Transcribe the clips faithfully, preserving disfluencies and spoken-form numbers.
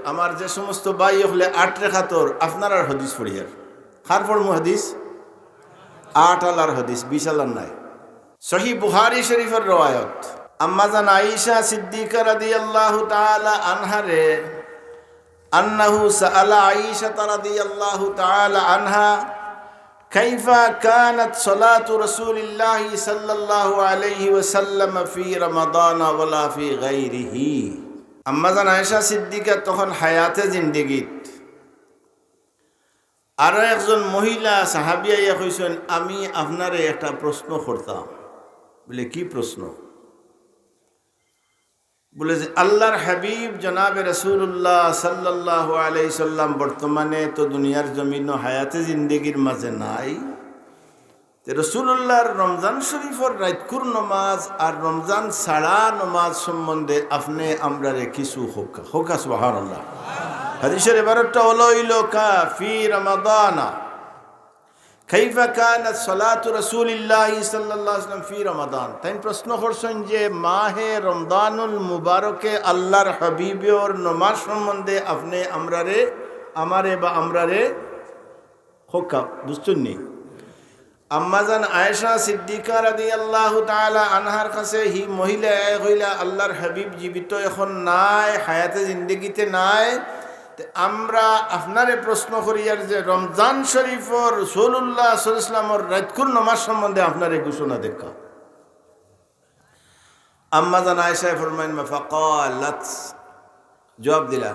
আমার যে সমস্ত ভাই অকলে আট রেখাতর, আপনারার হাদিস পড়িয়ার। কার পড়মু হাদিস? আট আলার হাদিস, বিশ আলার নায়। সহিহ বুখারী শরীফর রওয়ায়ত। আম্মাজান আয়েশা সিদ্দিকা রাদিয়াল্লাহু তাআলা আনহারে, আন্নাহু সাআলা আয়েশা রাদিয়াল্লাহু তাআলা আনহা, كيف كانت صلاة رسول الله صلى الله عليه وسلم في رمضان ولا في غيره؟ আম্মাজান আয়েশা সিদ্দিকা তখন হায়াতে জিন্দেগিত। আরো একজন মহিলা সাহাবী আইয়া কইছইন, "আমি আপনারে একটা প্রশ্ন করতাম।" বলে, "কি প্রশ্ন?" বলে যে, "আল্লাহর হাবিব জনাবে রাসূলুল্লাহ সাল্লাল্লাহু আলাইহি সাল্লাম বর্তমানে তো দুনিয়ার জমিনো হায়াতে জিন্দেগির মাঝে নাই, তে রাসূলুল্লাহর রমজান শরীফর রাইতকুর নমাজ আর রমজান ছাড়া নমাজ সম্বন্ধে আপনে আমরারে কিছু কউক্কা।" কউক্কা সুবহানাল্লাহ। হাদিসর এবারতটা অইলো, "কা ফি রমাদানা।" كيف كانت صلاة رسول الله صلى الله عليه وسلم في رمضان؟ তাইন প্রশ্ন করছইন যে মাহে রমজানুল মুবারকে আল্লাহর হাবিবর নমাজ সম্বন্ধে আপনে আমরারে, আমারে বা আমরারে কউক্কা, বুঝছইন নি? আম্মাজান আয়েশা সিদ্দিকা রাদিয়াল্লাহু তাআলা আনহার কাছে হি মহিলায় কইলা, "আল্লাহর হাবিব জীবিত এখন নাই, হায়াতে জিন্দেগিতে নাই, তে আমরা আপনারে প্রশ্ন করিয়ার যে রমজান শরীফর রাসূলুল্লাহ সাল্লাল্লাহু আলাইহি ওয়াসাল্লামর রাইতকুর নমাজ সম্বন্ধে আপনারে ঘোষণা দেউক্কা।" আম্মাজান আয়েশায় ফরমাইন, "ফাকালাত", জবাব দিলা,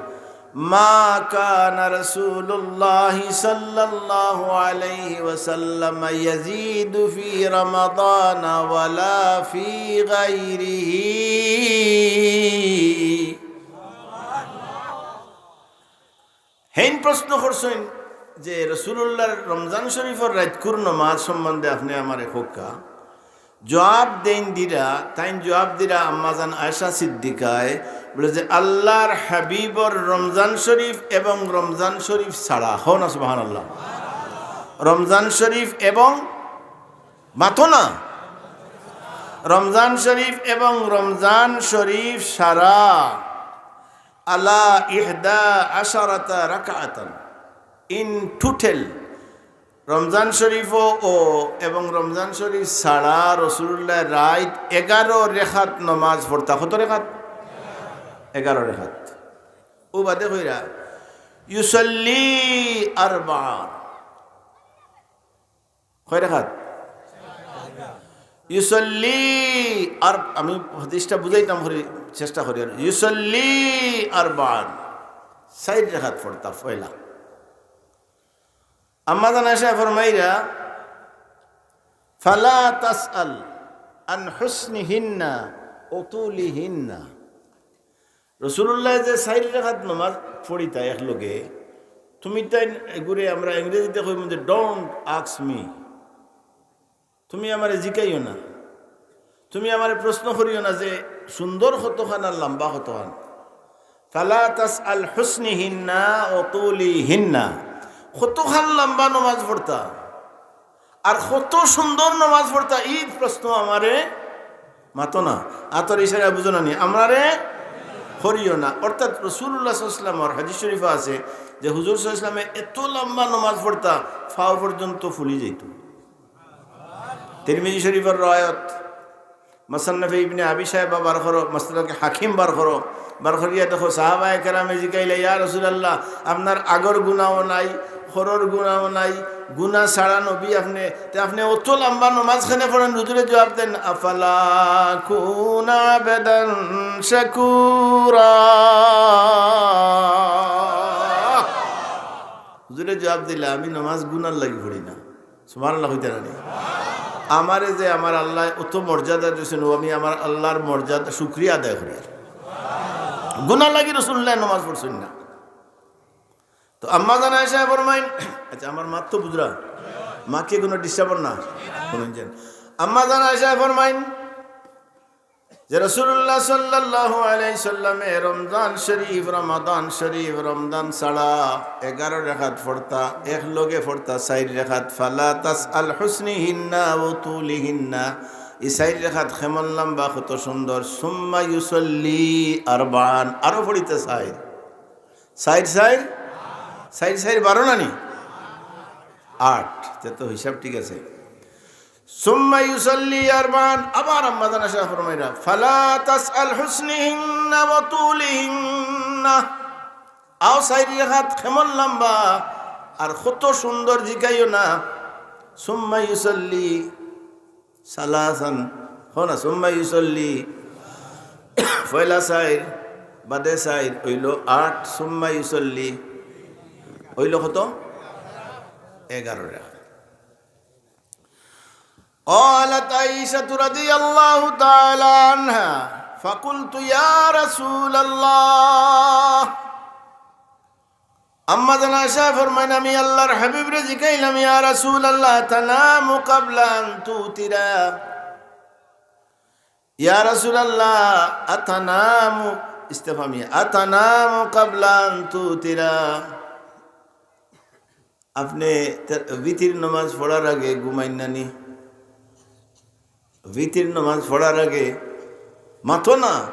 "মা কানা রাসূলুল্লাহি সাল্লাল্লাহু আলাইহি ওয়াসাল্লাম ইয়াজিদু ফি রমাদানা ওয়ালা ফি গায়রিহি।" হেইন প্রশ্ন করছইন যে রাসূলুল্লাহর রমজান শরীফর রাইতকুর নমাজ সম্বন্ধে আপনে আমারে কউক্কা। জবাব দেইন দিরা, তাইন জবাব দিরা আম্মাজান আয়েশা সিদ্দিকায়, বলে যে আল্লাহর হাবিবর রমজান শরীফ এবং রমজান শরীফ ছাড়া, কও না সুবহানাল্লাহ, রমজান শরীফ এবং, মাতো না, রমজান শরীফ এবং রমজান শরীফ ছাড়া, আলা ইহদা আশারাতা রাকাআতান, in total, রমজান শরীফও ও এবং রমজান শরীফ ছাড়া রাসূলুল্লাহ রাইত এগারো রেখাত নমাজ পড়তা। কত রেখাত? এগারো রেখাত। ও বাদে কইরা, ইউসাল্লি আরবাআন। কয় রেখাত? ইউসাল্লি আর, আমি হাদিসটা বুঝাইতাম করি, চেষ্টা করি আর। ইউসাল্লি আরবাআন, চাইর রেখাত পড়তা পয়লা। আম্মাজান আয়েশা ফরমাইরা, "ফালা তাসআল আন হুসনিহিন্না ওয়া তুলিহিন্না।" রাসূলুল্লাহ যে চাইর রেখাত নমাজ পড়িতা একলগে, তুমি তাইন এগুরে আমরা ইংরেজিতে কইমু যে, "Don't ask me।" তুমি আমারে জিকাইও না, তুমি আমারে প্রশ্ন করিও না যে সুন্দর কতখান আর লম্বা কতখান। ফালা তাসআল হুসনিহিন্না ওয়া তুলিহিন্না। কতখান লম্বা নমাজ পড়তা আর কত সুন্দর নমাজ পড়তা, ই প্রশ্ন আমারে মাতো না। আতর ইশারায় বুঝো না নি, আমরারে করিও না। অর্থাৎ রাসূলুল্লাহ সাল্লাল্লাহু আলাইহি ওয়াসাল্লামর হাদিস শরীফে আছে যে হুজুর সাল্লাল্লাহু আলাইহি ওয়াসাল্লামে এত লম্বা নমাজ পড়তা, পাও পর্যন্ত ফুলি যাইত। তিরমিজি শরীফর রওয়ায়াত, মুসান্নাফে ইবনে আবি শাইবা বার করো, মুস্তাদরাকে হাকিম বার করো, বার করিয়া দেখো, সাহাবায়ে কেরামে জিকাইলা, "ইয়া রাসূলুল্লাহ, আপনার আগর গুনাও নাই, পরর গুনাও নাই, গুনা ছাড়া নবী আপনে, তে আপনে অত লম্বা নমাজ কেনে পড়েন?" হুজুরে জবাব দেন, "আফালা আকুনা আবদান শাকুরা।" হুজুরে জবাব দিলা, "আমি নমাজ গুনার লাগি পড়ি না।" সুবহানাল্লাহ কইতা না নি? আমারে যে আমার আল্লায় অত মর্যাদা দিছইন, ও আমি আমার আল্লাহর মর্যাদা, শুকরিয়া আদায় করি। আর গুনার লাগি রাসূলুল্লাহ নমাজ পড়ছইন না। তো আম্মাজান আয়েশা ফরমাইন, আচ্ছা, আমার মাত তো বুঝরা, মাকে কোনো disturb না, কোনো ইঞ্জিন। আম্মাজান আয়েশা ফরমাইন, যে রাসূলুল্লাহ সাল্লাল্লাহু আলাইহি সাল্লামে রমজান শরীফ, রমাদান শরীফ, রমজান ছাড়া এগারো রেখাত পড়তা, একলগে পড়তা চাইর রেখাত, ফালা তাসআল হুসনিহিন্না ওয়া তুলিহিন্না, ই চাইর রেখাত কেমন লম্বা, কত সুন্দর, সুম্মা ইউসাল্লি আরবাআন, আরো পড়িতা চাইর। চাইর চাইর, চাইর চাইর বারো না নি? আট। তে তো হিসাব ঠিক আছে। সুম্মা ইউসাল্লি আরবান, আবার আম্মা জান আয়েশা ফরমাইরা, "ফালা তাসআল হুসনিহিন্না ওয়া তুলিহিন্না।" আও চাইর রাকাত কেমন লম্বা আর কত সুন্দর জিকাইও না। সুম্মা ইউসাল্লি সালাসান, হো না, সুম্মা ইউসাল্লি, পয়লা চাইর, বাদে চাইর, অইলো আট, সুম্মা ইউসাল্লি, অইলো কত? এগারো রাকাত। قالت عائشة رضي الله تعالى عنها، فقلت يا رسول الله، আম্মা জান আয়েশা ফরমাইন, আমি আল্লাহর হাবিবরে জিকাইলাম, ইয়া রাসূলুল্লাহ, তানামু ক্বাবলা আন তুতিরা? ইয়া রাসূলুল্লাহ, আতানামু, ইস্তেফহামিয়া, আতানামু ক্বাবলা আন তুতিরা? আপনে তে-, বিতির নামাজ পড়ার আগে ঘুমাইন না নি? বিতির নামাজ পড়ার আগে মাতো না,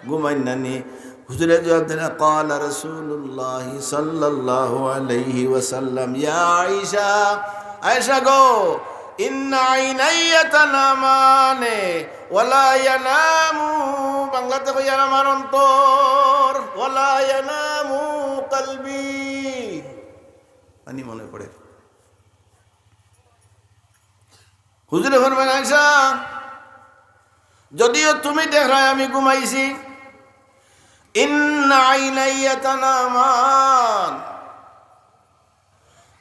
ঘুমাইন না নি? হুজুরে জবাব দেন, قال رسول الله صلى الله عليه وسلم, ইয়া আয়েশা, আয়েশা গো, إن عيني تنامان ولا ينام, বাংলাতে কইয়ার আমার অন্তর, ولا ينام قلبي, পানি মনে পড়ে। হুজুরে ফরমাইন, আয়েশা, যদিও তুমি দেখরায় আমি ঘুমাইছি, إن عيني تنامان,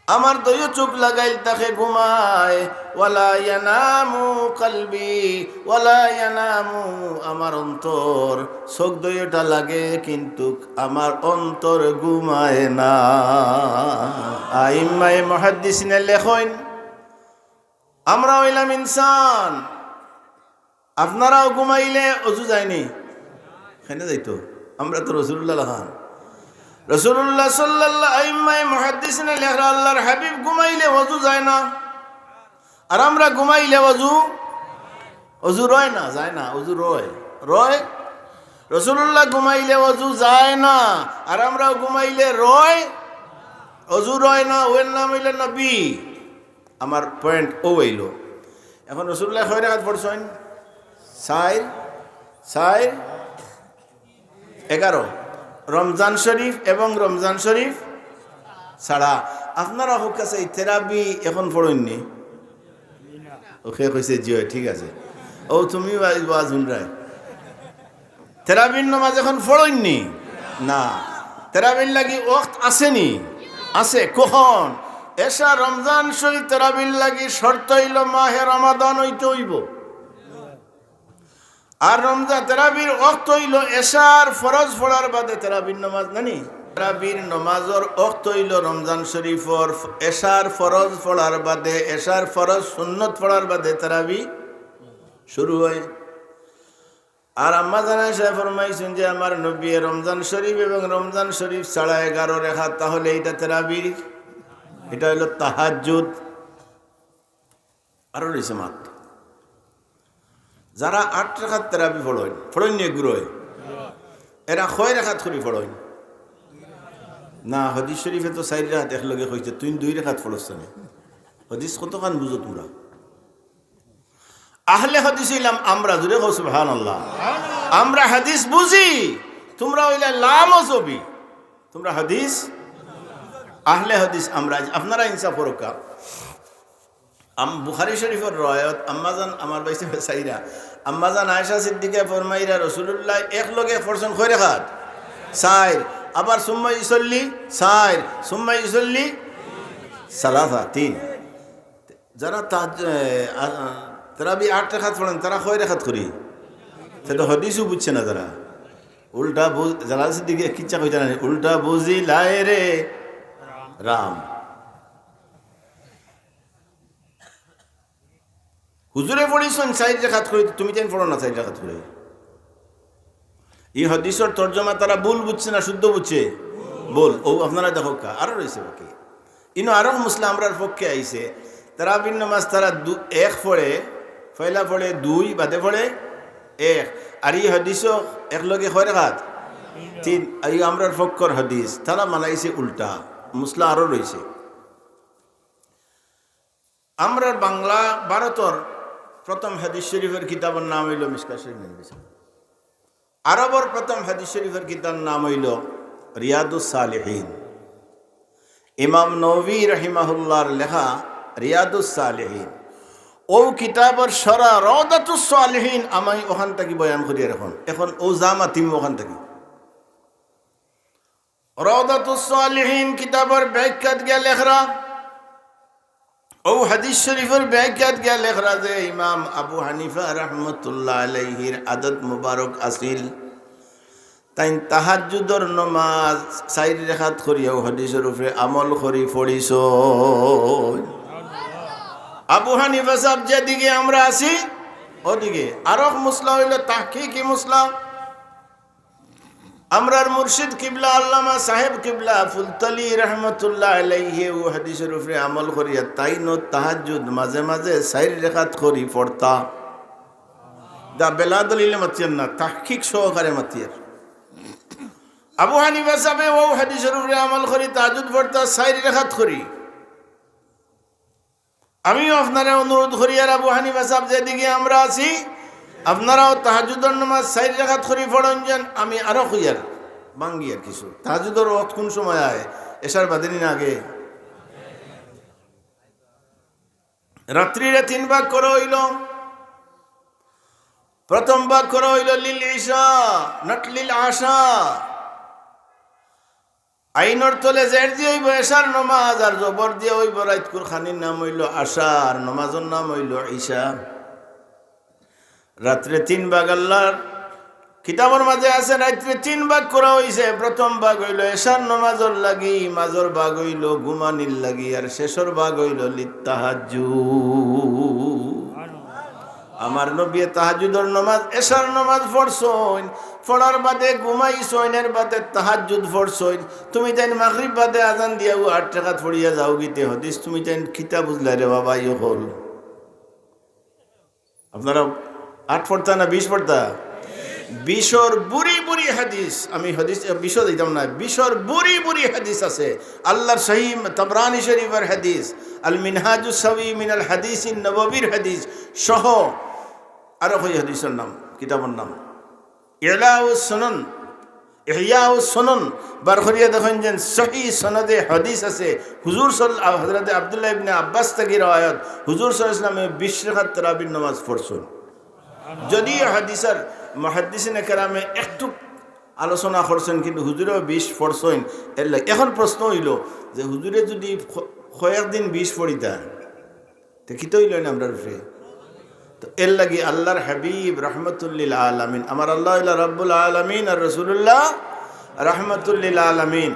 আমার দুইও চোখ লাগাইল থাকে ঘুমায়, ولا ينام قلبي ولا ينام, আমার অন্তর, চোখ দুইওটা লাগে, কিন্তু আমার অন্তর ঘুমায় না। আইম্মায়ে মুহাদ্দিসিনে লেখইন, আমরা অইলাম ইনসান, আপনারাও ঘুমাইলে অজু যায়নি? কেনে যাইতো? আমরা তো রসুলুল্লাহ লাখান। রসুলুল্লাহ সাল্লাল্লাহু, আইম্মায়ে মুহাদ্দিসিনে লেখরা, আল্লাহর হাবিব ঘুমাইলে অজু যায় না, আর আমরা ঘুমাইলে অজু, অজু রয় না, যায় না, অজু রয়, রয়। রসুলুল্লাহ ঘুমাইলে অজু যায় না, আর আমরাও ঘুমাইলে রয়, অজু রয় না, অউর নাম অইলো নবী। আমার point অউ অইলো। এখন রসুলুল্লাহ কয় রাকাত পড়ছইন? চাইর, চাইর, এগারো। রমজান শরীফ এবং রমজান শরীফ ছাড়া। আপনারা কউক্কা চাই, তেরাবি এখন পড়ইন নি? অউ কে কইছে, জি অয়, ঠিক আছে। অউ তুমি ওয়াজ, ওয়াজ হুনরায়। তেরাবির নামাজ এখন পড়ইন নি? না। তেরাবির লাগি ওয়াক্ত আছে নি? আছে। কখন? এশা রমজান শরীফ তেরাবির লাগি শর্ত অইলো মাহে রমাদান অইতে অইবো। আর রমজান, তেরাবির ওয়াক্ত অইলো এশার ফরজ পড়ার বাদে তেরাবির নামাজ, না নি? তেরাবির নামাজর ওয়াক্ত অইলো রমজান শরীফর ফ-, এশার ফরজ পড়ার বাদে, এশার ফরজ সুন্নত পড়ার বাদে তেরাবি শুরু অয়। আর আম্মা জান আয়েশা ফরমাইছইন যে আমার নবীয়ে রমজান শরীফ এবং রমজান শরীফ ছাড়া এগারো রাকাত, তাহলে ইটা তেরাবির, ইটা অইলো তাহাজ্জুদ। আরো রইছে মাত। যারা আট রাকাত তেরাবি পড়ইন, পড়ইন নি এগুরে? এরা কয় রাকাত করি পড়ইন? না, হাদিস শরীফে তো চাইর রাকাত একলগে কইছে, তুইন দুই রাকাত পড়ছ নি। হাদিস কতখান বুঝো তুমরা? আহলে হাদিস অইলাম আমরা, জুরে কও সুবহানাল্লাহ। আমরা হাদিস বুঝি, তুমরা অইলা লামজহবি। তুমরা হাদিস, আহলে হাদিস আমরা, আপনারা ইনসাফ করউক্কা। আম-, বুখারী শরীফর রওয়ায়াত, আম্মাজান, আমার ভাইসাবে চাইরা, আম্মাজান আয়েশা সিদ্দিকায় ফরমাইরা, রাসূলুল্লায় একলগে পড়ছইন কয় রাকাত? চাইর। আবার সুম্মা ইউসাল্লি, চাইর। সুম্মা ইউসাল্লি, সালাসা, তিন। যারা তাজ-, এ, আ, আ, তারাবি আট রাকাত পড়ইন, তারা কয় রাকাত করি? তে তো হাদিসউ বুঝছে না তারা। উল্টা বুঝ-, জালাল সিদ্দিকীয়ে কিচ্ছা কইতা নানি, উল্টা বুঝিলায় রে রাম। হুজুরে পড়ছইন চাইর রাকাত করি, তুমি তাইন পড়ো না চাইর রাকাত করি। ই হাদিসর তর্জমা তারা ভুল বুঝছে না শুদ্ধ বুঝছে? ভুল। অউ আপনারা দেখউক্কা, আরো রইছে বাকি। ইনো আরো মাসলা আমরার পক্ষে আইছে। তারাবির নামাজ তারা দু-, এক পড়ে, পয়লা পড়ে দুই, বাদে পড়ে এক। আর ই হাদিসো একলগে কয় রাকাত? তিন, এই আমরার পক্ষর হাদিস, তারা মানাইছে উল্টা, মসলা আরো রইছে। আমরার বাংলা, ভারতর প্রথম হাদিস শরীফর কিতাবর নাম অইলো মিশকাত শরীফ। আরবর প্রথম হাদিস শরীফর কিতাবর নাম অইলো রিয়াদুস সালিহিন। ইমাম নবী রহিমাহুল্লাহর লেখা রিয়াদুস সালিহিন। অউ কিতাবর শরা রওদাতুস সালিহিন আমি অখান থাকি বয়ান করিয়ার অখন। অখন অউ যা মাতিমু অখান থাকি। রওদাতুস সালিহিন কিতাবর ব্যাখ্যাত গিয়া লেখরা, অউ হাদিস শরীফর ব্যাখ্যাত গিয়া লেখরা যে ইমাম আবু হানিফা রহমতুল্লাহ আলাইহির আদত মুবারক আছিল, তাইন তাহাজ্জুদর নমাজ চাইর রেখাত করিয়াউ হাদিসর উপরে আমল করি পড়িছইন। আবু হানিফা সাহেব যেদিকে আমরা আছি, ওদিকে। আরক মসলা অইলো তাহকিকি মসলা। আমরার মুর্শিদ কিবলা আল্লামা সাহেব কিবলা ফুলতলি রহমতুল্লাহ আলাইহি অউ হাদিসর উপরে আমল করিয়া তাইনও তাহাজ্জুদ মাঝে মাঝে চাইর রেখাত করি পড়তা। দা বেলা দলিলে মাতিয়ার না, তাহকিক সহকারে মাতিয়ার। আবু হানিফা সাহেব অউ হাদিসর উপরে আমল করি তাহাজ্জুদ পড়তা চাইর রেখাত করি। আমিও আপনারে অনুরোধ করিয়ার আবু হানিফা সাহেব যেদিকে আমরা আছি, আপনারাও তাহাজ্জুদর নমাজ চাইর রেখাত করি পড়ইন যেন। আমি আরো কইয়ার, ভাঙ্গিয়ার কিছু। তাহাজ্জুদর ওয়াক্ত কুন সময় আয়? এশার বাদে নি না আগে? রাত্রিরে তিন ভাগ করা অইলো। প্রথম ভাগ করা অইলো লিল ইশা, not লিল আশা। আইনর তলে জের দিয়া অইবো এশার নমাজ, আর জবর দিয়া অইবো রাইতকুর খানির নাম অইলো আশা, আর নমাজর নাম অইলো ইশা। রাত্রে তিন ভাগ আল্লার কিতাবর মাঝে আছে, রাত্রে তিন ভাগ করা অইছে। প্রথম ভাগ অইলো এশার নমাজর লাগি, মাঝর ভাগ অইলো ঘুমানির লাগি, আর শেষর ভাগ অইলো লিত্তাহাজ্জুদ। আমার নবীয়ে তাহাজ্জুদর নমাজ, এশার নমাজ পড়ছইন, পড়ার বাদে ঘুমাইছইন, এর বাদে তাহাজ্জুদ পড়ছইন। তুমি তাইন মাগরিব বাদে আজান দিয়াউ আট রেখাত পড়িয়া যাওগিতে হাদিস, তুমি তাইন কিতা বুঝলায় রে বাবা? ইয়ে হল, আপনারা আট পড়তা না বিশ পড়তা? বিশর বুড়ি বুড়ি হাদিস, আমি হাদিস, এ, বিশো দিতাম না, বিশর বুড়ি বুড়ি হাদিস আছে। আল্লার সহিহ তাবরানী শরীফর হাদিস, আল মিনহাজুস সাবি মিনাল হাদিসিন নববীর হাদিস সহ আরো কই হাদিসর নাম, কিতাবর নাম ইলাউস সুনান, ইহয়াউস সুনান বার করিয়া দেখইন যেন সহি সনদে হাদিস আছে। হুজুর সাল-, হযরতে আব্দুল্লাহ ইবনে আব্বাস থাকি রওয়ায়াত, হুজুর সাল্লাল্লাহু আলাইহি ওয়াসাল্লামে বিশ রাকাত তারাবির নামাজ পড়ছইন। যদিও হাদিসর মুহাদ্দিসিনে কেরামে একটু আলোচনা করছইন, কিন্তু হুজুরেও বিশ পড়ছইন। এর লাগি এখন প্রশ্ন অইলো যে হুজুরে যুদি ক-, কয়েকদিন বিশ পড়িতা, তে কিতা অইলো না আমরার উপরে? তো এর লাগি আল্লার হাবিব রহমতুল্লিল আলামিন, আমার আল্লাহ অইলা রব্বুল আলামিন আর রাসূলুল্লাহ রহমতুল্লিল আলামিন।